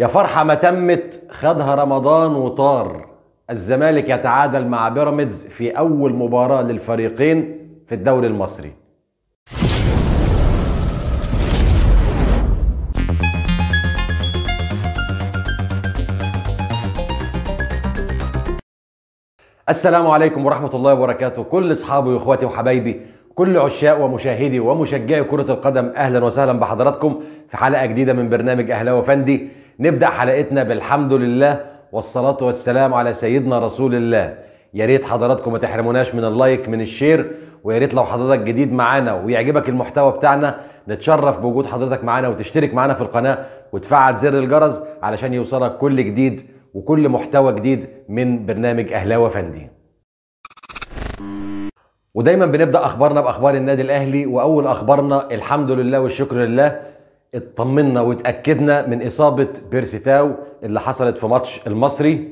يا فرحة ما تمت، خدها رمضان وطار. الزمالك يتعادل مع بيراميدز في أول مباراة للفريقين في الدوري المصري. السلام عليكم ورحمة الله وبركاته. كل أصحابي وإخواتي وحبايبي، كل عشاق ومشاهدي ومشجعي كرة القدم، أهلا وسهلا بحضراتكم في حلقة جديدة من برنامج أهلاوي وفندي. نبدأ حلقتنا بالحمد لله والصلاة والسلام على سيدنا رسول الله. يا ريت حضراتكم ما تحرموناش من ال like، من ال share، ويا ريت لو حضرتك جديد معانا ويعجبك المحتوى بتاعنا نتشرف بوجود حضرتك معانا وتشترك معانا في القناة وتفعل زر الجرس علشان يوصلك كل جديد وكل محتوى جديد من برنامج أهلاوي فندي. ودايما بنبدأ أخبارنا بأخبار النادي الأهلي، وأول أخبارنا الحمد لله والشكر لله اطمنا واتأكدنا من إصابة بيرسي تاو اللي حصلت في ماتش المصري.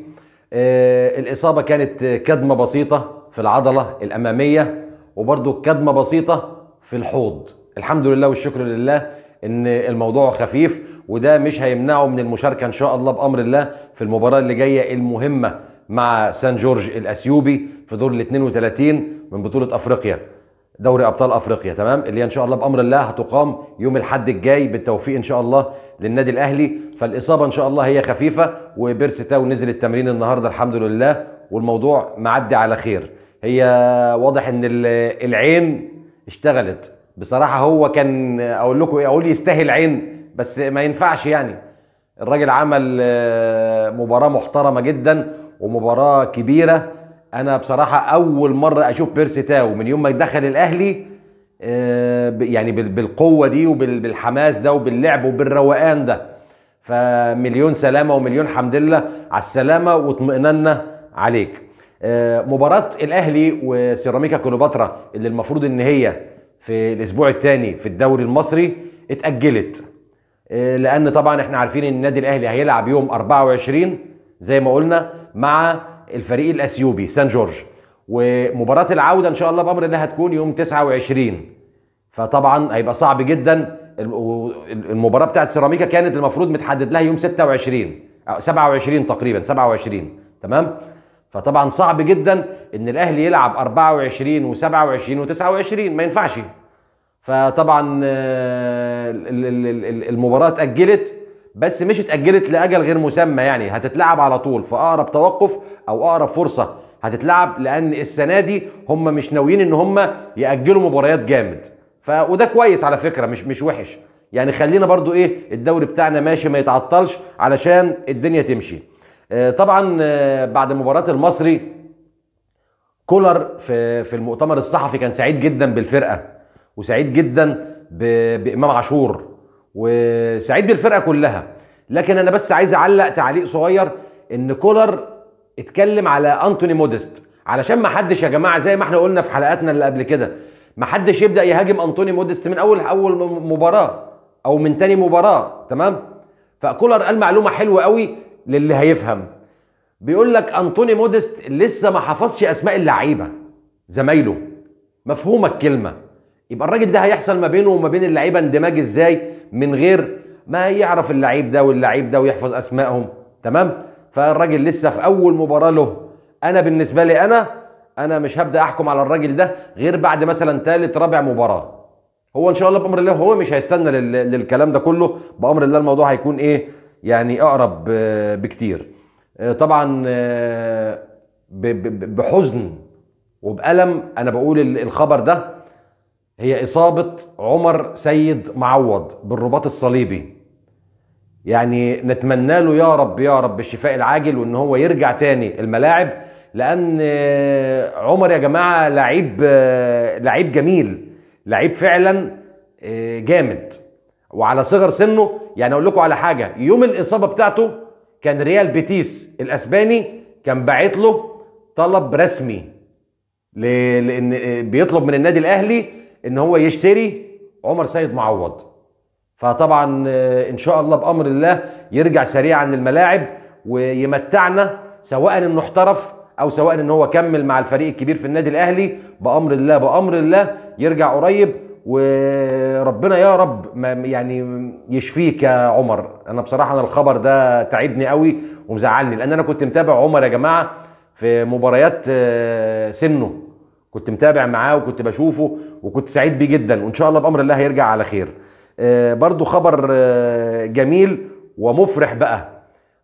الإصابة كانت كدمة بسيطة في العضلة الأمامية وبرضو كدمة بسيطة في الحوض. الحمد لله والشكر لله إن الموضوع خفيف، وده مش هيمنعه من المشاركة إن شاء الله بأمر الله في المباراة اللي جاية المهمة مع سان جورج الأثيوبي في دور ال 32 من بطولة أفريقيا، دوري أبطال أفريقيا، تمام، اللي إن شاء الله بأمر الله هتقام يوم الأحد الجاي بالتوفيق إن شاء الله للنادي الأهلي. فالإصابة إن شاء الله هي خفيفة، وبيرسي تاو نزل التمرين النهاردة الحمد لله، والموضوع معدي على خير. هي واضح إن العين اشتغلت بصراحة. هو كان أقول لكم إيه، أقول يستاهل عين، بس ما ينفعش يعني. الراجل عمل مباراة محترمة جدا ومباراة كبيرة. أنا بصراحة أول مرة أشوف بيرسي تاو من يوم ما دخل الأهلي يعني بالقوة دي وبالحماس ده وباللعب وبالروقان ده. فمليون سلامة ومليون حمد لله على السلامة واطمئننا عليك. مباراة الأهلي وسيراميكا كليوباترا اللي المفروض إن هي في الأسبوع الثاني في الدوري المصري اتأجلت، لأن طبعا احنا عارفين إن النادي الأهلي هيلعب يوم 24 زي ما قلنا مع الفريق الأثيوبي سان جورج، ومباراة العودة إن شاء الله بأمر الله هتكون يوم 29. فطبعا هيبقى صعب جدا. المباراة بتاعت سيراميكا كانت المفروض متحدد لها يوم 26 أو 27 تقريبا، 27، تمام. فطبعا صعب جدا إن الأهلي يلعب 24 و27 و29، ما ينفعش. فطبعا المباراة اتأجلت، بس مش اتأجلت لأجل غير مسمى، يعني هتتلعب على طول في أقرب توقف أو أقرب فرصة هتتلعب، لأن السنة دي هم مش ناويين إن هم يأجلوا مباريات جامد. وده كويس على فكرة، مش وحش يعني. خلينا برضو إيه الدوري بتاعنا ماشي ما يتعطلش علشان الدنيا تمشي. طبعا بعد مباراة المصري كولر في المؤتمر الصحفي كان سعيد جدا بالفرقة، وسعيد جدا بإمام عاشور، وسعيد بالفرقة كلها. لكن انا بس عايز اعلق تعليق صغير، ان كولر اتكلم على انتوني موديست، علشان ما حدش يا جماعة زي ما احنا قلنا في حلقاتنا اللي قبل كده، ما حدش يبدا يهاجم انتوني موديست من اول مباراة او من تاني مباراة، تمام. فكولر قال معلومة حلوة قوي للي هيفهم، بيقول لك انتوني موديست لسه ما حفظش اسماء اللعيبة زمايله، مفهومه الكلمة. يبقى الراجل ده هيحصل ما بينه وما بين اللعيبة اندماج ازاي من غير ما يعرف اللعيب ده واللعيب ده ويحفظ اسمائهم، تمام. فالراجل لسه في اول مباراة له. انا بالنسبة لي انا مش هبدا احكم على الراجل ده غير بعد مثلا ثالث رابع مباراة. هو ان شاء الله بامر الله هو مش هيستنى للكلام ده كله، بامر الله الموضوع هيكون ايه يعني اقرب بكتير. طبعا بحزن وبألم انا بقول الخبر ده، هي إصابة عمر سيد معوض بالرباط الصليبي. يعني نتمنى له يا رب يا رب الشفاء العاجل، وإن هو يرجع تاني الملاعب، لأن عمر يا جماعة لعيب، لعيب جميل، لعيب فعلا جامد، وعلى صغر سنة. يعني أقول لكم على حاجة، يوم الإصابة بتاعته كان ريال بيتيس الأسباني كان باعت له طلب رسمي، لأن بيطلب من النادي الأهلي ان هو يشتري عمر سيد معوض. فطبعا ان شاء الله بامر الله يرجع سريعا للملاعب ويمتعنا، سواء انه احترف او سواء ان هو كمل مع الفريق الكبير في النادي الاهلي. بامر الله بامر الله يرجع قريب وربنا يا رب يعني يشفيك يا عمر. انا بصراحة انا الخبر ده تعبني قوي ومزعلني، لان انا كنت متابع عمر يا جماعة في مباريات سنة، كنت متابع معاه وكنت بشوفه وكنت سعيد بيه جدا، وان شاء الله بامر الله هيرجع على خير. برضو خبر جميل ومفرح بقى،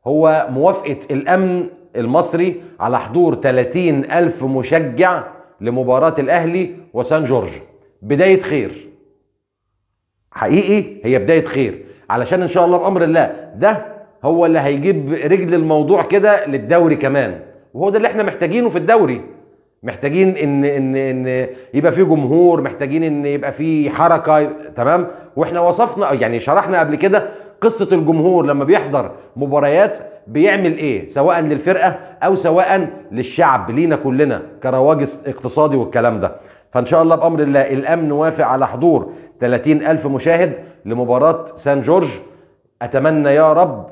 هو موافقة الامن المصري على حضور 30,000 مشجع لمباراة الاهلي وسان جورج. بداية خير حقيقي، هي بداية خير، علشان ان شاء الله بامر الله ده هو اللي هيجيب رجل الموضوع كده للدوري كمان، وهو ده اللي احنا محتاجينه في الدوري. محتاجين ان ان ان يبقى فيه جمهور، محتاجين ان يبقى فيه حركة، تمام. واحنا وصفنا يعني شرحنا قبل كده قصة الجمهور لما بيحضر مباريات بيعمل ايه، سواء للفرقة او سواء للشعب، لينا كلنا كرواج اقتصادي والكلام ده. فان شاء الله بامر الله الامن وافق على حضور 30,000 مشاهد لمباراة سان جورج. اتمنى يا رب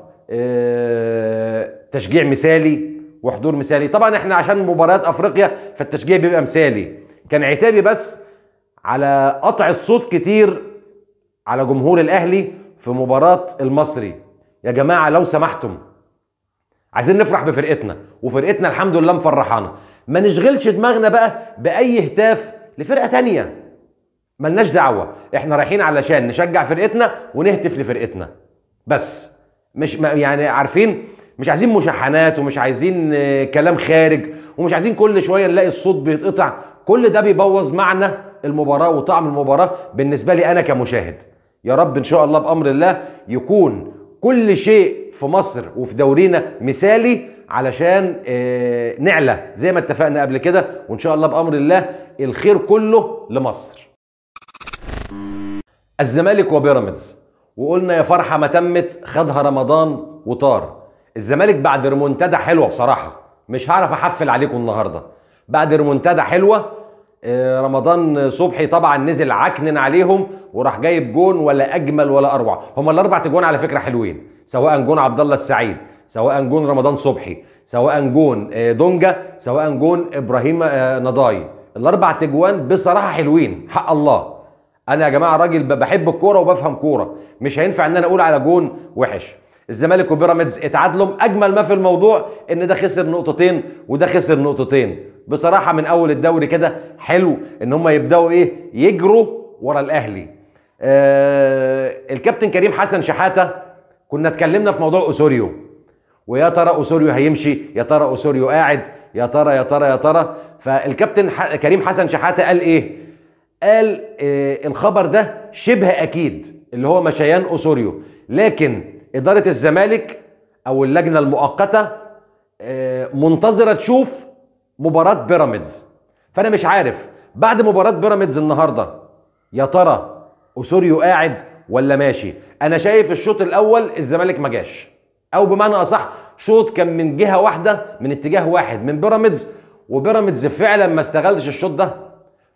تشجيع مثالي وحضور مثالي. طبعا احنا عشان مباريات افريقيا فالتشجيع بيبقى مثالي. كان عتابي بس على قطع الصوت كتير على جمهور الاهلي في مباراة المصري. يا جماعة لو سمحتم، عايزين نفرح بفرقتنا، وفرقتنا الحمد لله مفرحانا، ما نشغلش دماغنا بقى باي هتاف لفرقة تانية، ملناش دعوه، احنا رايحين علشان نشجع فرقتنا ونهتف لفرقتنا بس، مش يعني عارفين، مش عايزين مشاحنات ومش عايزين كلام خارج ومش عايزين كل شوية نلاقي الصوت بيتقطع. كل ده بيبوظ معنى المباراة وطعم المباراة بالنسبة لي انا كمشاهد. يا رب ان شاء الله بامر الله يكون كل شيء في مصر وفي دورينا مثالي، علشان نعلى زي ما اتفقنا قبل كده، وان شاء الله بامر الله الخير كله لمصر. الزمالك وبيراميدز، وقلنا يا فرحه ما تمت، خدها رمضان وطار. الزمالك بعد ريمونتادا حلوة، بصراحة مش هعرف احفل عليكم النهارده، بعد ريمونتادا حلوة رمضان صبحي طبعا نزل عكنن عليهم وراح جايب جون ولا اجمل ولا اروع. هما الاربع جون على فكرة حلوين، سواء جون عبد الله السعيد، سواء جون رمضان صبحي، سواء جون دونجا، سواء جون ابراهيم نضاي. الاربع تجوان بصراحة حلوين، حق الله. انا يا جماعة راجل بحب الكورة وبفهم كورة، مش هينفع ان انا اقول على جون وحش. الزمالك وبيراميدز اتعادلوا. اجمل ما في الموضوع ان ده خسر نقطتين وده خسر نقطتين. بصراحة من اول الدوري كده حلو ان هم يبداوا ايه، يجروا ورا الاهلي. الكابتن كريم حسن شحاته، كنا اتكلمنا في موضوع اوسوريو، ويا ترى اوسوريو هيمشي، يا ترى اوسوريو قاعد، يا ترى يا ترى يا ترى. فالكابتن كريم حسن شحاته قال ايه؟ قال الخبر ده شبه اكيد اللي هو مشيان اوسوريو، لكن ادارة الزمالك او اللجنة المؤقتة منتظره تشوف مباراة بيراميدز. فانا مش عارف بعد مباراة بيراميدز النهارده يا ترى اوسوريو قاعد ولا ماشي. انا شايف الشوط الاول الزمالك ما جاش، او بمعنى اصح شوط كان من جهة واحدة، من اتجاه واحد، من بيراميدز، وبيراميدز فعلا ما استغلش الشوط ده.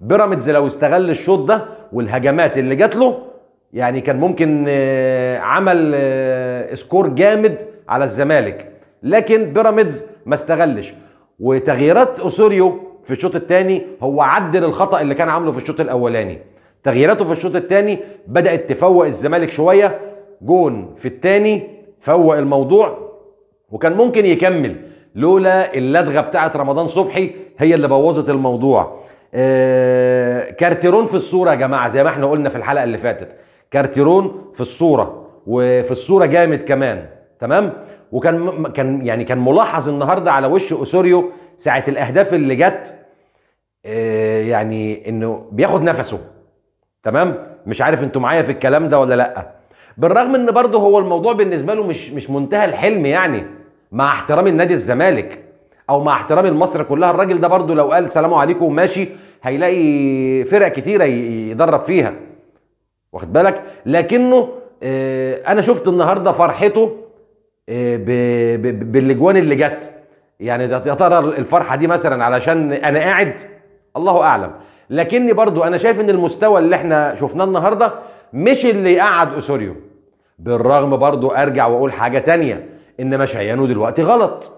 بيراميدز لو استغل الشوط ده والهجمات اللي جات له يعني كان ممكن عمل score جامد على الزمالك، لكن بيراميدز ما استغلش. وتغييرات اوسوريو في الشوط الثاني هو عدل الخطأ اللي كان عامله في الشوط الاولاني. تغييراته في الشوط الثاني بدأت تفوق الزمالك شوية، جون في الثاني فوق الموضوع، وكان ممكن يكمل لولا اللدغه بتاعت رمضان صبحي هي اللي بوظت الموضوع. كارتيرون في الصورة يا جماعة، زي ما احنا قلنا في الحلقة اللي فاتت، كارتيرون في الصورة، وفي الصورة جامد كمان، تمام. وكان كان يعني كان ملاحظ النهارده على وش اوسوريو ساعة الاهداف اللي جت، يعني انه بياخد نفسه، تمام. مش عارف انتوا معايا في الكلام ده ولا لا، بالرغم ان برضه هو الموضوع بالنسبة له مش منتهى الحلم، يعني مع احترامي لنادي الزمالك او مع احترامي لمصر كلها، الراجل ده برضه لو قال سلام عليكم وماشي هيلاقي فرق كتيرة يدرب فيها، واخد بالك. لكنه انا شفت النهارده فرحته بالاجوان اللي جت، يعني يا ترى الفرحة دي مثلا علشان انا قاعد، الله اعلم. لكني برضو انا شايف ان المستوى اللي احنا شفناه النهارده مش اللي يقعد اوسوريو، بالرغم برضو ارجع واقول حاجة تانية، ان مشيانه دلوقتي غلط.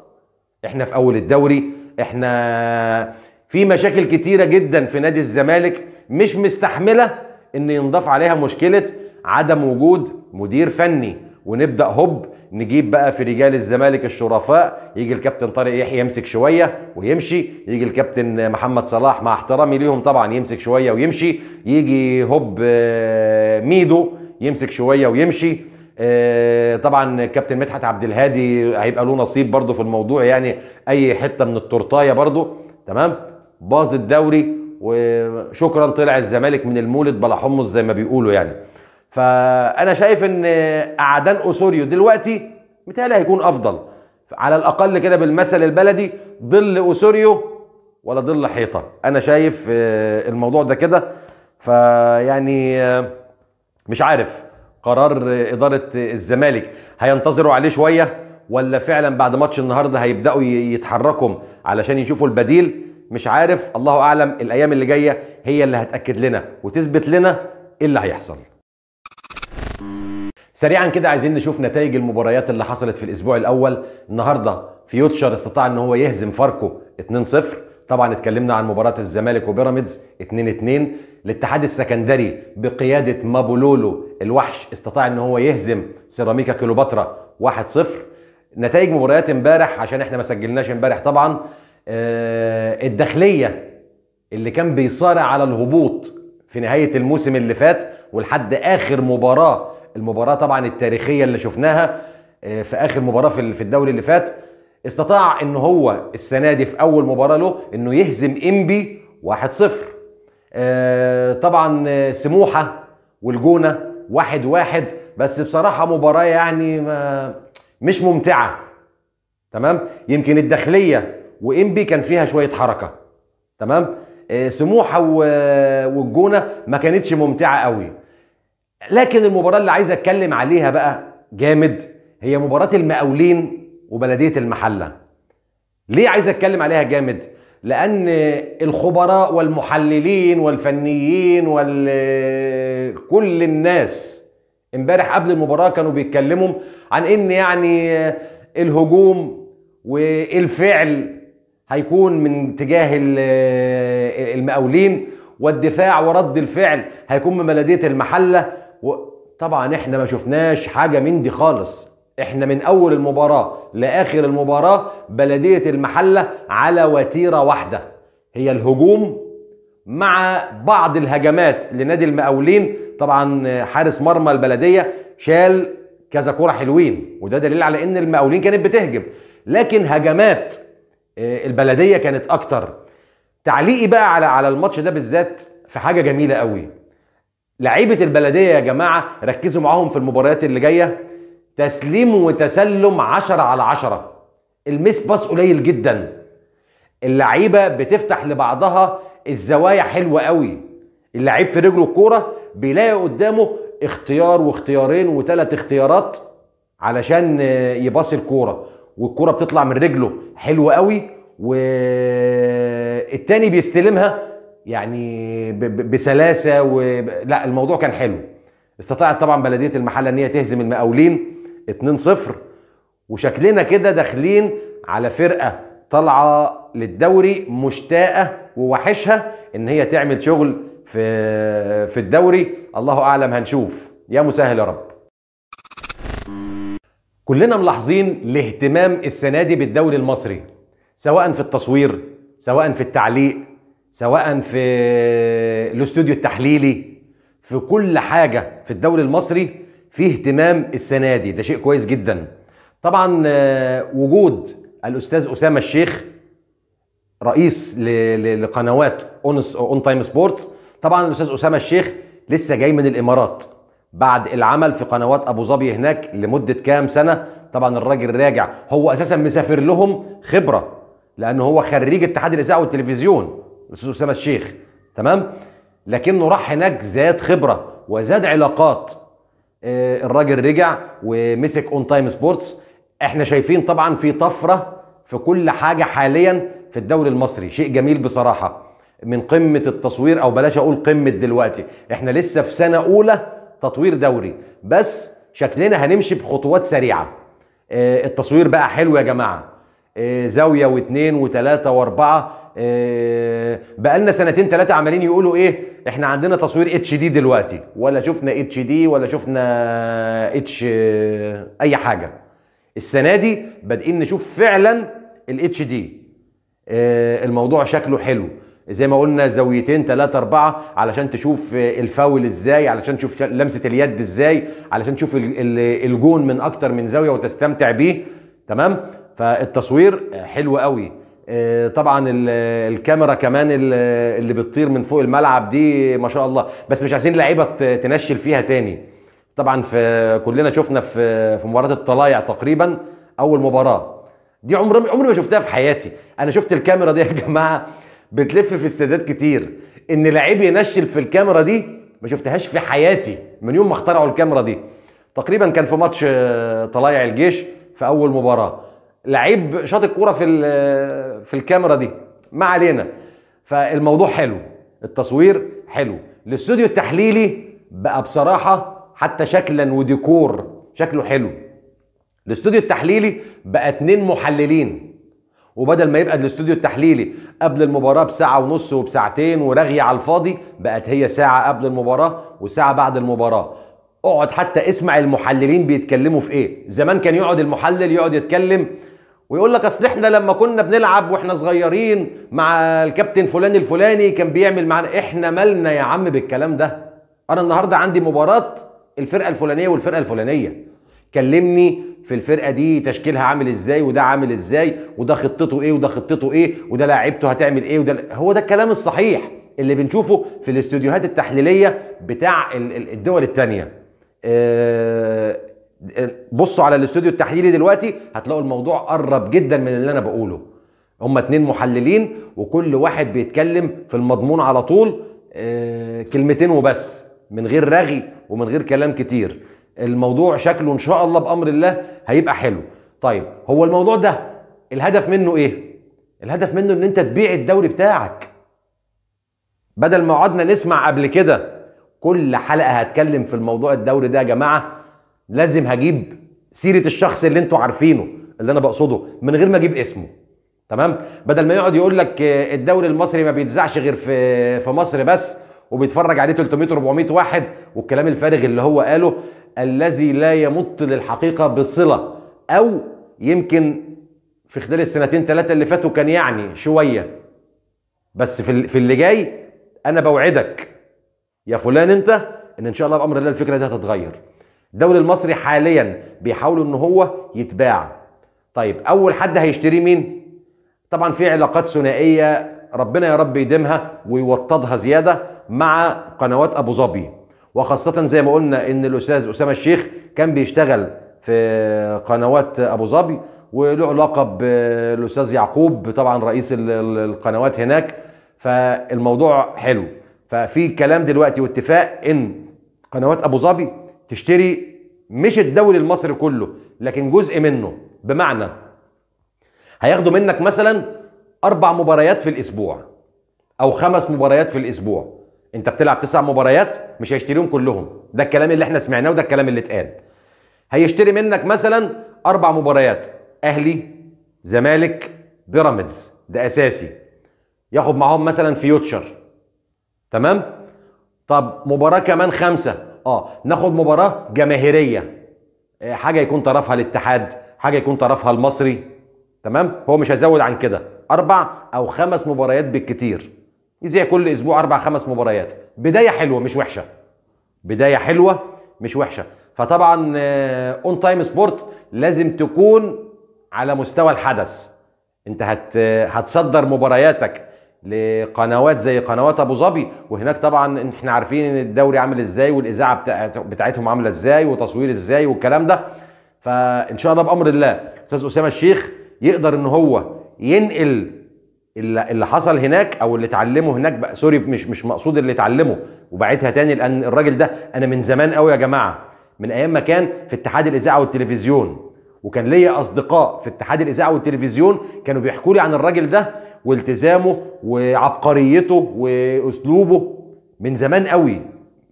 احنا في اول الدوري، احنا في مشاكل كتيرة جدا في نادي الزمالك مش مستحمله ان ينضاف عليها مشكلة عدم وجود مدير فني، ونبدا هوب نجيب بقى في رجال الزمالك الشرفاء، يجي الكابتن طارق يحيى يمسك شوية ويمشي، يجي الكابتن محمد صلاح مع احترامي ليهم طبعا يمسك شوية ويمشي، يجي هوب ميدو يمسك شوية ويمشي. طبعا كابتن مدحت عبد الهادي هيبقى له نصيب برضه في الموضوع، يعني اي حتة من التورتايه برضه. تمام، باظ الدوري وشكرا، طلع الزمالك من المولد بلا حمص زي ما بيقولوا يعني. فانا شايف ان قعدان اوسوريو دلوقتي متهيألي هيكون افضل، على الاقل كده بالمثل البلدي ظل اوسوريو ولا ظل حيطة. انا شايف الموضوع ده كده. فيعني مش عارف قرار ادارة الزمالك هينتظروا عليه شوية، ولا فعلا بعد ماتش النهارده هيبداوا يتحركوا علشان يشوفوا البديل، مش عارف، الله اعلم. الايام اللي جاية هي اللي هتاكد لنا وتثبت لنا ايه اللي هيحصل. سريعا كده عايزين نشوف نتائج المباريات اللي حصلت في الاسبوع الاول. النهارده فيوتشر استطاع ان هو يهزم فاركو 2-0، طبعا اتكلمنا عن مباراة الزمالك وبيراميدز 2-2. الاتحاد السكندري بقيادة مابولولو الوحش استطاع ان هو يهزم سيراميكا كليوباترا 1-0. نتائج مباريات امبارح عشان احنا ما سجلناش امبارح طبعا، الداخلية اللي كان بيصارع على الهبوط في نهاية الموسم اللي فات ولحد اخر مباراة، المباراة طبعا التاريخية اللي شفناها في اخر مباراة في الدوري اللي فات، استطاع ان هو السنة دي في اول مباراة له انه يهزم انبي 1-0. طبعا سموحه والجونه 1-1، بس بصراحة مباراة يعني مش ممتعة. تمام، يمكن الداخلية وانبي كان فيها شوية حركة، تمام، سموحه والجونه ما كانتش ممتعة قوي. لكن المباراة اللي عايز اتكلم عليها بقى جامد هي مباراة المقاولين وبلديه المحلة. ليه عايز اتكلم عليها جامد؟ لان الخبراء والمحللين والفنيين وكل الناس امبارح قبل المباراة كانوا بيتكلموا عن ان يعني الهجوم والفعل هيكون من تجاه المقاولين، والدفاع ورد الفعل هيكون من بلديه المحلة. طبعا احنا ما شفناش حاجة من دي خالص، احنا من اول المباراة لاخر المباراة بلديه المحلة على وتيرة واحدة، هي الهجوم مع بعض الهجمات لنادي المقاولين. طبعا حارس مرمى البلدية شال كذا كره حلوين، وده دليل على ان المقاولين كانت بتهجم، لكن هجمات البلدية كانت اكتر. تعليقي بقى على الماتش ده بالذات في حاجة جميلة قوي. لعيبة البلدية يا جماعة ركزوا معاهم في المباريات اللي جاية، تسليم وتسلم 10/10، المس باس قليل جدا، اللعيبة بتفتح لبعضها الزوايا حلوة قوي، اللعيب في رجله الكورة بيلاقي قدامه اختيار واختيارين وثلاث اختيارات علشان يباصي الكورة، والكوره بتطلع من رجله حلوة قوي، والتاني بيستلمها يعني بسلاسة. لا الموضوع كان حلو. استطاعت طبعا بلديه المحلة ان هي تهزم المقاولين 2-0، وشكلنا كده داخلين على فرقه طالعه للدوري مشتاقة ووحشها ان هي تعمل شغل في الدوري. الله اعلم، هنشوف، يا مسهل يا رب. كلنا ملاحظين الاهتمام السنة دي بالدوري المصري، سواء في التصوير، سواء في التعليق، سواء في الاستوديو التحليلي، في كل حاجة في الدوري المصري فيه اهتمام السنة دي، ده شيء كويس جدا. طبعا وجود الاستاذ اسامة الشيخ رئيس لقنوات اون تايم سبورت، طبعا الاستاذ اسامة الشيخ لسه جاي من الامارات بعد العمل في قنوات ابو ظبي هناك لمدة كام سنة. طبعا الراجل راجع، هو اساسا مسافر لهم خبره لان هو خريج اتحاد الاذاعة والتلفزيون الاستاذ اسامة الشيخ، تمام، لكنه راح هناك زاد خبره وزاد علاقات. الراجل رجع ومسك اون تايم سبورتس. احنا شايفين طبعا في طفرة في كل حاجة حاليا في الدوري المصري، شيء جميل بصراحة، من قمة التصوير، او بلاش اقول قمة دلوقتي، احنا لسه في سنة اولى تطوير دوري، بس شكلنا هنمشي بخطوات سريعة. التصوير بقى حلو يا جماعة، زاوية واثنين وثلاثة واربعة. بقالنا سنتين ثلاثة عمالين يقولوا ايه، احنا عندنا تصوير HD دلوقتي، ولا شفنا HD ولا شفنا H اي حاجة. السنة دي بادئين نشوف فعلا ال HD. الموضوع شكله حلو زي ما قلنا، زاويتين 3 4 علشان تشوف الفاول ازاي، علشان تشوف لمسه اليد ازاي، علشان تشوف الجون من اكتر من زاوية وتستمتع بيه. تمام، فالتصوير حلو قوي. طبعا الكاميرا كمان اللي بتطير من فوق الملعب دي ما شاء الله، بس مش عايزين لعيبة تنشل فيها تاني. طبعا في كلنا شفنا في مباراة الطلايع تقريبا، اول مباراة دي عمري ما شفتها في حياتي. انا شفت الكاميرا دي يا جماعة بتلف في استادات كتير، ان لعيب ينشل في الكاميرا دي ما شفتهاش في حياتي من يوم ما اخترعوا الكاميرا دي. تقريبا كان في ماتش طلايع الجيش في اول مباراة، لعيب شاط الكورة في الكاميرا دي. ما علينا، فالموضوع حلو، التصوير حلو. الاستوديو التحليلي بقى بصراحة حتى شكلا وديكور شكله حلو. الاستوديو التحليلي بقى 2 محللين، وبدل ما يبقى الاستوديو التحليلي قبل المباراة بساعة ونص وبساعتين ورغي على الفاضي، بقت هي ساعة قبل المباراة وساعة بعد المباراة. اقعد حتى اسمع المحللين بيتكلموا في ايه. زمان كان يقعد المحلل يقعد يتكلم ويقول لك اصل احنا لما كنا بنلعب واحنا صغيرين مع الكابتن فلان الفلاني كان بيعمل معانا. احنا مالنا يا عم بالكلام ده؟ انا النهارده عندي مباراة الفرقة الفلانية والفرقة الفلانية، كلمني في الفرقة دي تشكيلها عامل ازاي، وده عامل ازاي، وده خطته ايه، وده خطته ايه، وده لاعيبته هتعمل ايه، وده. هو ده الكلام الصحيح اللي بنشوفه في الاستوديوهات التحليلية بتاع الدول الثانية. بصوا على الاستوديو التحليلي دلوقتي هتلاقوا الموضوع قرب جدا من اللي انا بقوله. هما 2 محللين وكل واحد بيتكلم في المضمون على طول، كلمتين وبس، من غير رغي ومن غير كلام كتير. الموضوع شكله ان شاء الله بامر الله هيبقى حلو. طيب هو الموضوع ده الهدف منه ايه؟ الهدف منه ان انت تبيع الدوري بتاعك. بدل ما قعدنا نسمع قبل كده كل حلقة هتكلم في الموضوع الدوري ده يا جماعة، لازم هجيب سيره الشخص اللي انتوا عارفينه اللي انا بقصده من غير ما اجيب اسمه. تمام، بدل ما يقعد يقول لك الدوري المصري ما بيتذاعش غير في مصر بس، وبيتفرج عليه 300 400 واحد، والكلام الفارغ اللي هو قاله الذي لا يمت للحقيقة بصله، او يمكن في خلال السنتين 3 اللي فاتوا كان يعني شوية، بس في اللي جاي انا بوعدك يا فلان انت ان شاء الله بامر الله الفكرة دي هتتغير. الدوري المصري حاليا بيحاولوا ان هو يتباع. طيب اول حد هيشتريه مين؟ طبعا في علاقات ثنائية ربنا يا رب يديمها ويوطدها زيادة مع قنوات ابو ظبي، وخاصة زي ما قلنا ان الاستاذ اسامة الشيخ كان بيشتغل في قنوات ابو ظبي وله علاقة بالاستاذ يعقوب طبعا رئيس القنوات هناك، فالموضوع حلو. ففي كلام دلوقتي واتفاق ان قنوات ابو ظبي تشتري مش الدوري المصري كله لكن جزء منه، بمعنى هياخدوا منك مثلا 4 مباريات في الاسبوع او 5 مباريات في الاسبوع. انت بتلعب 9 مباريات مش هيشتريهم كلهم، ده الكلام اللي احنا سمعناه وده الكلام اللي اتقال. هيشتري منك مثلا 4 مباريات، اهلي زمالك بيراميدز ده اساسي، ياخد معاهم مثلا فيوتشر، تمام؟ طب مباراة كمان 5، ناخد مباراة جماهيرية، حاجة يكون طرفها الاتحاد، حاجة يكون طرفها المصري، تمام؟ هو مش هيزود عن كده، 4 أو 5 مباريات بالكتير، يذيع كل اسبوع 4 5 مباريات. بداية حلوة مش وحشة، بداية حلوة مش وحشة. فطبعا اون تايم سبورت لازم تكون على مستوى الحدث. انت هتصدر مبارياتك لقنوات زي قنوات ابو ظبي، وهناك طبعا احنا عارفين ان الدوري عامل ازاي والاذاعه بتاعتهم عامله ازاي وتصوير ازاي والكلام ده. فان شاء الله بامر الله استاذ اسامة الشيخ يقدر ان هو ينقل اللي حصل هناك او اللي اتعلمه هناك بقى، sorry مش مقصود اللي اتعلمه وبعتها تاني، لان الراجل ده انا من زمان قوي يا جماعة، من ايام ما كان في اتحاد الاذاعة والتلفزيون، وكان ليا اصدقاء في اتحاد الاذاعة والتلفزيون كانوا بيحكوا لي عن الراجل ده والتزامه وعبقريته واسلوبه من زمان قوي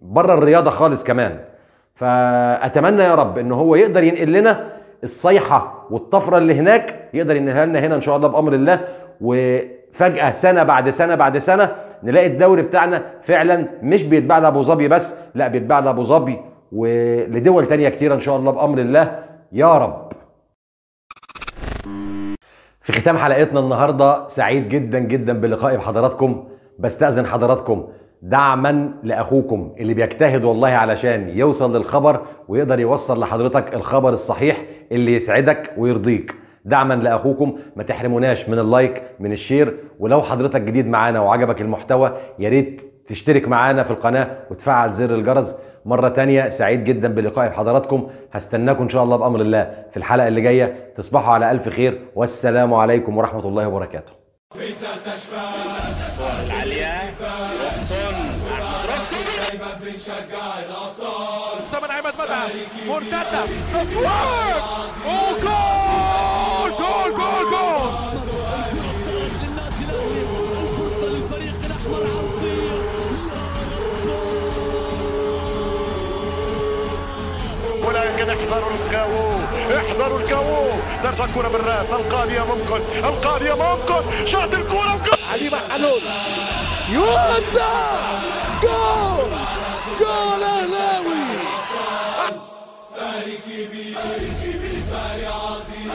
بره الرياضة خالص كمان. فاتمنى يا رب ان هو يقدر ينقل لنا الصيحة والطفره اللي هناك، يقدر ينقلها لنا هنا ان شاء الله بامر الله. وفجاة سنة بعد سنة بعد سنة نلاقي الدوري بتاعنا فعلا مش بيتباع لابو ظبي بس، لا بيتباع لابو ظبي ولدول تانية كتيرة ان شاء الله بامر الله يا رب. في ختام حلقتنا النهارده سعيد جدا جدا بلقائي بحضراتكم. بستأذن حضراتكم دعما لاخوكم اللي بيجتهد والله علشان يوصل للخبر ويقدر يوصل لحضرتك الخبر الصحيح اللي يسعدك ويرضيك. دعما لاخوكم ما تحرموناش من ال like من ال share، ولو حضرتك جديد معانا وعجبك المحتوى يا ريت تشترك معانا في القناة وتفعل زر الجرس. مرة تانية سعيد جدا بلقائي بحضراتكم، هستناكم ان شاء الله بأمر الله في الحلقة اللي جاية. تصبحوا على ألف خير، والسلام عليكم ورحمة الله وبركاته. جول جول جول. الفرصة للفريق الأحمر عرضية، ولكن احذروا الكاوو، احذروا الكاوو. ترجع الكرة بالراس، القاضية ممكن، القاضية ممكن، شاط الكرة وجول. علي محلول يوزع، جول جول أهلاوي. فريق كبير، فريق عظيم،